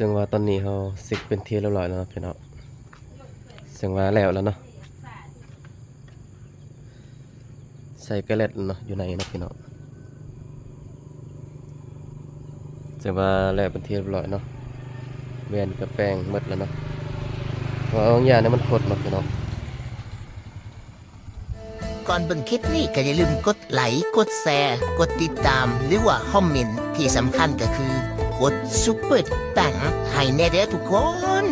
ເຊິ່ງວ່າຕອນນີ້ເຮົາເຊັກເປັນທີ່ຮຽບຮ້ອຍແລ້ວເນາະພີ່ນ້ອງ, ເຊິ່ງວ່າແລ້ວແລ້ວເນາະ, ໃສ່ກະແລັດເນາະ ຢູ່ໃນເນາະພີ່ນ້ອງ, ເຊິ່ງວ່າແລ້ວເປັນທີ່ຮຽບຮ້ອຍເນາະ, ແວ່ນກະແປງໝົດແລ້ວເນາະ, ເພາະວ່າບາງຢ່າງນີ້ມັນຄົດເນາະພີ່ນ້ອງ. ກ່ອນເບິ່ງຄລິບນີ້ກໍຢ່າລືມກົດໄລ, ກົດແຊ, ກົດຕິດຕາມ ຫຼືວ່າຄອມເມັນ, ທີ່ສຳຄັນກໍຄືກົດຊຸບເປີແຕັງໃຫ້ແດ່ເດີທຸກຄົນ.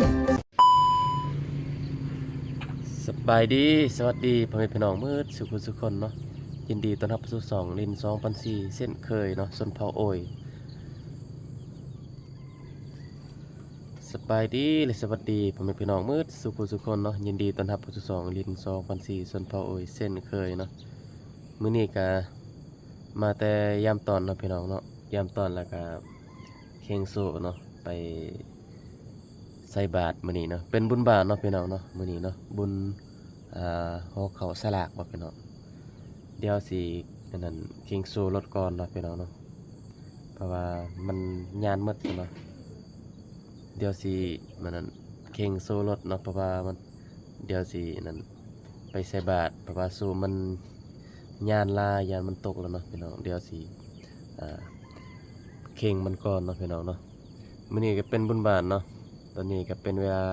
ສະບາຍດີ, ສະຫວັດດີພໍ່ແມ່ພີ່ນ້ອງໝົດສູ່ຜູ້ສູ່ຄົນເນາະ, ຍິນດີຕ້ອນຮັບສູ່ຊ່ອງລິນສອງພັນສີ່ເຊັ່ນເຄີຍເນາະ, ຊົນເຜົ່າໂອຍ. ສະບາຍດີ ແລະ ສະຫວັດດີພໍ່ແມ່ພີ່ນ້ອງໝົດສູ່ຜູ້ສູ່ຄົນເນາະ, ຍິນດີຕ້ອນຮັບເຂົ້າສູ່ຊ່ອງລິນສອງພັນສີ່ຊົນເຜົ່າໂອຍເຊັ່ນເຄີຍເນາະ. ມື້ນີ້ກະມາແຕ່ຍາມຕອນເນາະພີ່ນ້ອງເນາະ, ຍາມຕອນແລ້ວກະເຄັ່ງໂຊເນາະ ໄປໃສ່ບາດມື້ນີ້ເນາະ, ເປັນບຸນບາດເນາະພີ່ນ້ອງເນາະ, ມື້ນີ້ເນາະ ບຸນ ອ່າ ຫໍເຂົ້າສະຫຼາກບໍ່ພີ່ນ້ອງ. ດຽວຊິອັນນັ້ນເຄັ່ງໂຊລົດກ່ອນເນາະພີ່ນ້ອງເນາະ, ເພາະວ່າມັນຍານໝົດເນາະ. ດຽວຊິອັນນັ້ນເຄັ່ງໂຊລົດເນາະ, ເພາະວ່າມັນ ດຽວຊິອັນນັ້ນໄປໃສ່ບາດ, ເພາະວ່າໂຊມັນຍານຫຼາຍ ຢ້ານມັນຕົກແລ້ວເນາະພີ່ນ້ອງ. ດຽວຊິ ອ່າ ເຄັ່ງມັນກ່ອນເນາະພີ່ນ້ອງເນາະ. ມື້ນີ້ກໍເປັນບຸນບາດເນາະ, ຕອນນີ້ກໍເປັນເວລາ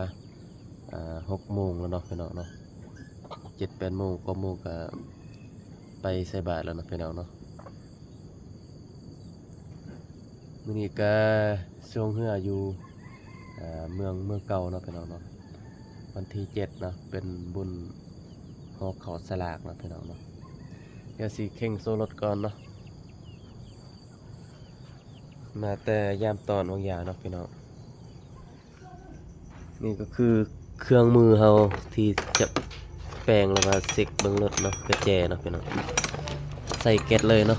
ອ່າ ຫົກໂມງແລ້ວເນາະພີ່ນ້ອງເນາະ, ເຈັດແປດໂມງ ເກົ້າໂມງກໍໄປໃສ່ບາດແລ້ວເນາະພີ່ນ້ອງເນາະ. ມື້ນີ້ກໍຊ່ວງເຮືອຢູ່ ເອີ ເມືອງ ເມືອງເກົ່າເນາະພີ່ນ້ອງເນາະ, ວັນທີເຈັດເນາະ ເປັນບຸນຫໍເຂົ້າສະຫຼາກເນາະພີ່ນ້ອງເນາະ. ດຽວຊິເຄັ່ງໂຊລົດກ່ອນເນາະ, ມາແຕ່ຍາມຕອນຫວ່າງຢາເນາະພີ່ນ້ອງ. ນີ້ກໍຄືເຄື່ອງມືເຮົາທີ່ຈະແປງ ແລ້ວກໍເຊັກເບິ່ງລົດເນາະ, ກະແຈເນາະພີ່ນ້ອງ, ໃສ່ແກັດເລີຍເນາະ.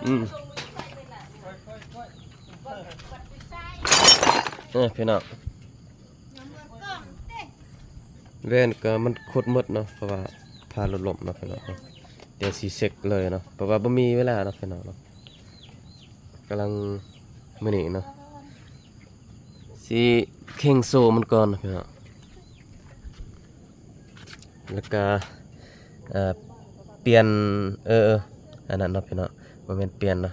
ອືມ ເອີ ພີ່ນ້ອງ. ແວ່ນກໍມັນຄົດໝົດເນາະ, ເພາະວ່າພາລົດລົ້ມເນາະພີ່ນ້ອງເນາະ. ດຽວຊິເຊັກເລີຍເນາະ, ເພາະວ່າບໍ່ມີເວລາເນາະພີ່ນ້ອງເນາະ, ກຳລັງມື້ນີ້ເນາະ ຊິເຄັ່ງໂຊມັນກ່ອນເນາະພີ່ນ້ອງ. ແລ້ວກະ ເອີ ປ່ຽນ ເອີ ເອີ ອັນນັ້ນເນາະພີ່ນ້ອງ, ບໍ່ແມ່ນປ່ຽນເນາະ,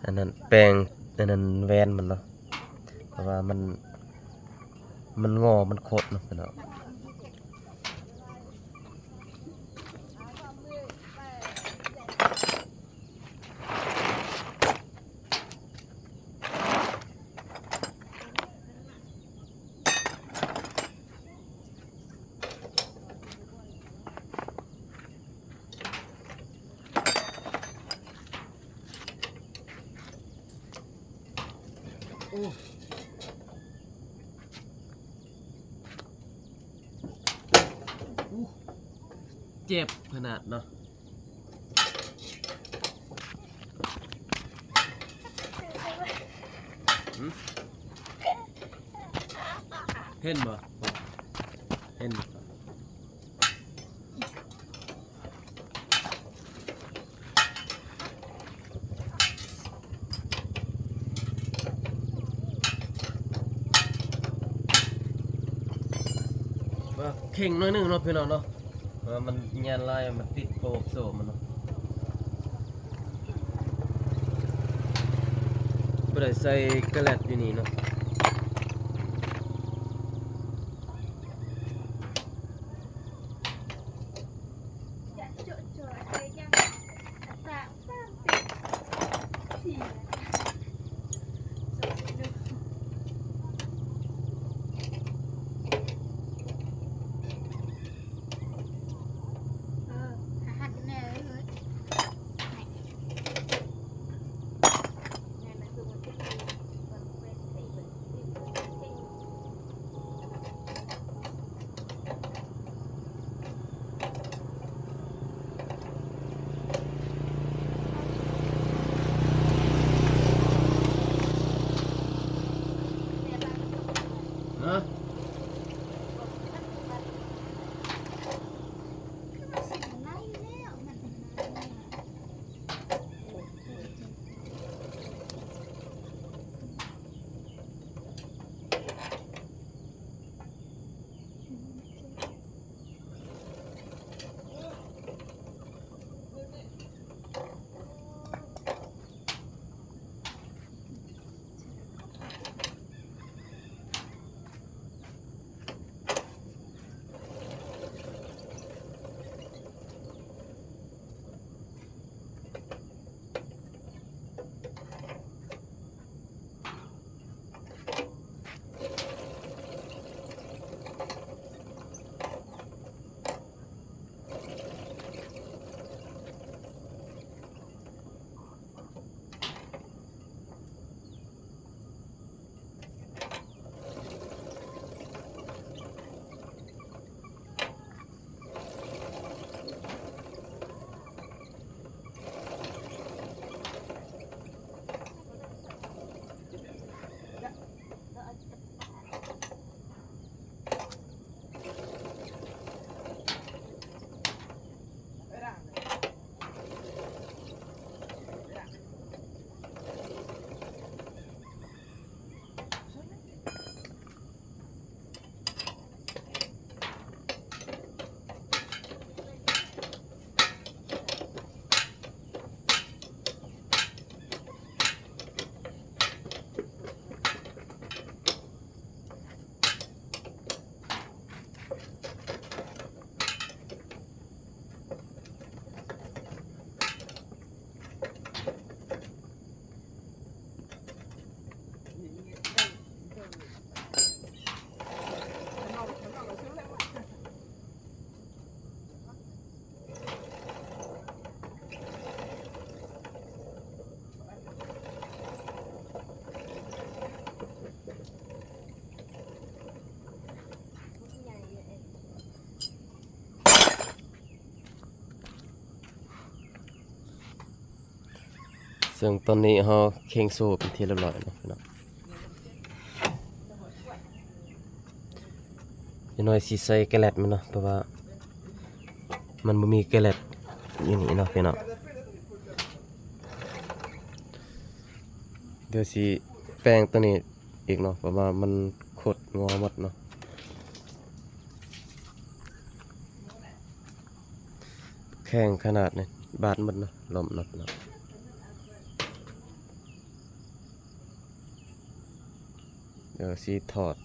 ອັນນັ້ນແປງ ອັນນັ້ນແວ່ນມັນເນາະ, ເພາະວ່າມັນ ມັນງໍ ມັນໂຄດເນາະພີ່ນ້ອງ. ໂອ້ ເຈັບຂະໜາດເນາະ. ຫຶ? ເຫັນບໍ່? ເຫັນບໍ່? ເຄັ່ງໜ້ອຍໜຶ່ງເນາະພີ່ນ້ອງເນາະ, ເພາະວ່າມັນຍານຫຼາຍ ມັນຕິດໂປກໂສ້ມັນເນາະ, ບໍ່ໄດ້ໃສ່ກະແລັດຢູ່ນີ້ເນາະ. ເອີ ຫາຫັດແນ່ເລີຍ. ເຊິ່ງຕອນນີ້ເຮົາເຄັ່ງໂສ້ເປັນທີ່ຮຽບຮ້ອຍເນາະພີ່ນ້ອງ. ຢ່າງໜ້ອຍຊິໃສ່ແກເລັດມັນເນາະ ເພາະວ່າມັນບໍ່ມີແກເລັດຢູ່ນີ້ເນາະພີ່ນ້ອງ. ດຽວຊິແປງຕົວນີ້ອີກເນາະ ເພາະວ່າມັນຄົດງໍໝົດເນາະ. ແຂງຂະໜາດນີ້ ບາດໝົດເນາະ ລົ້ມເນາະພີ່ນ້ອງ. ດຽວຊິຖອດ.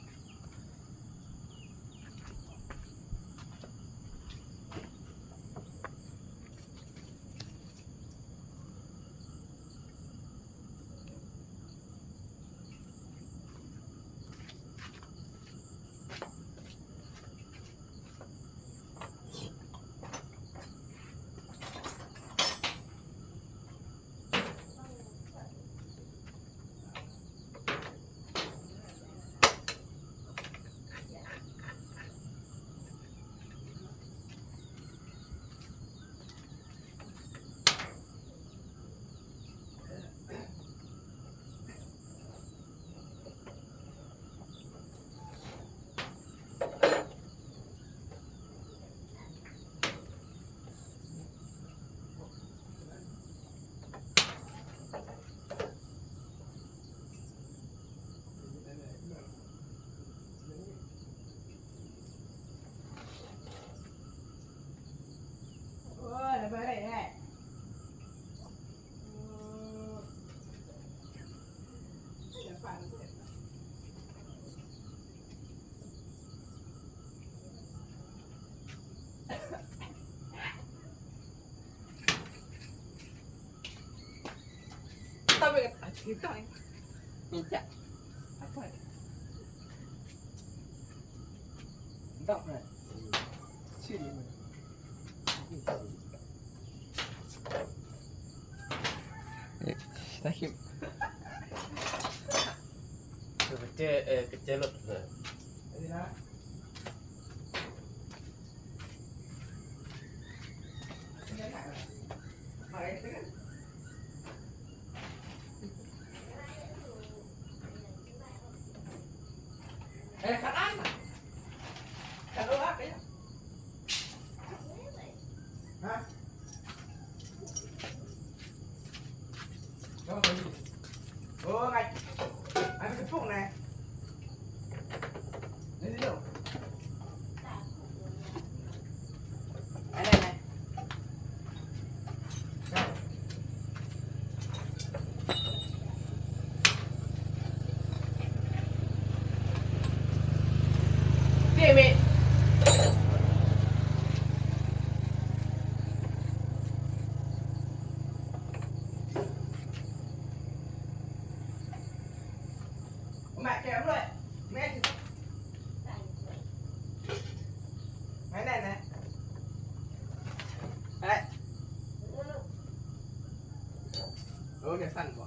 ເອີ ກະເຈ ເອີ ກະເຈລົດເອີ. ໂອ້ ຈັ່ງຊັ້ນບໍ?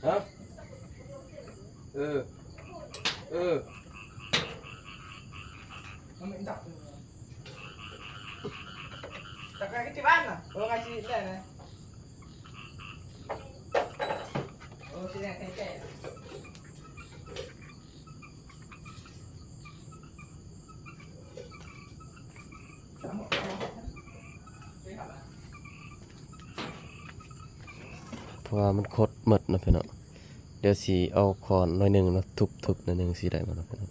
ຮະ? ເອີ ເອີ ມັນໄມ່ດັບເລີຍ. ເພາະວ່າມັນຄົດໝົດເນາະພີ່ນ້ອງ. ດຽວຊິເອົາຄ້ອນໜ້ອຍໜຶ່ງເນາະ ທຸບໆໜ້ອຍໜຶ່ງຊິໄດ້ບໍ່ເນາະພີ່ນ້ອງ.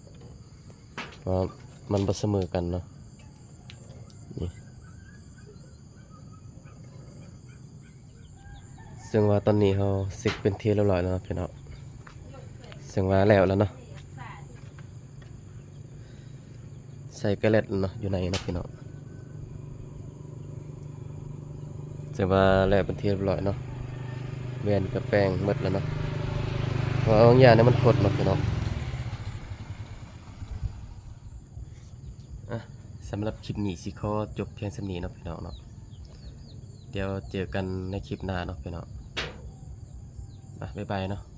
ເພາະວ່າມັນບໍ່ສະເໝີກັນເນາະ ນີ້. ເຊິ່ງວ່າຕອນນີ້ເຮົາເຊັກເປັນທີ່ຮຽບຮ້ອຍແລ້ວເນາະພີ່ນ້ອງ. ເຊິ່ງວ່າແລ້ວແລ້ວເນາະ ໃສ່ກະເລັດເນາະ ຢູ່ໃນເນາະພີ່ນ້ອງ. ເຊິ່ງວ່າແລ້ວເປັນທີ່ຮຽບຮ້ອຍເນາະ ແວ່ນກະແປງໝົດແລ້ວເນາະ. ເພາະວ່າບາງຢ່າງນີ້ມັນຄົດເນາະພີ່ນ້ອງ. ອ່ະ ສຳລັບຄລິບນີ້ຊິຂໍຈົບພຽງສ່ຳນີ້ເນາະພີ່ນ້ອງເນາະ. ດຽວເຈີກັນໃນຄລິບໜ້າເນາະພີ່ນ້ອງ. ອ່ະ ບາຍບາຍເນາະ.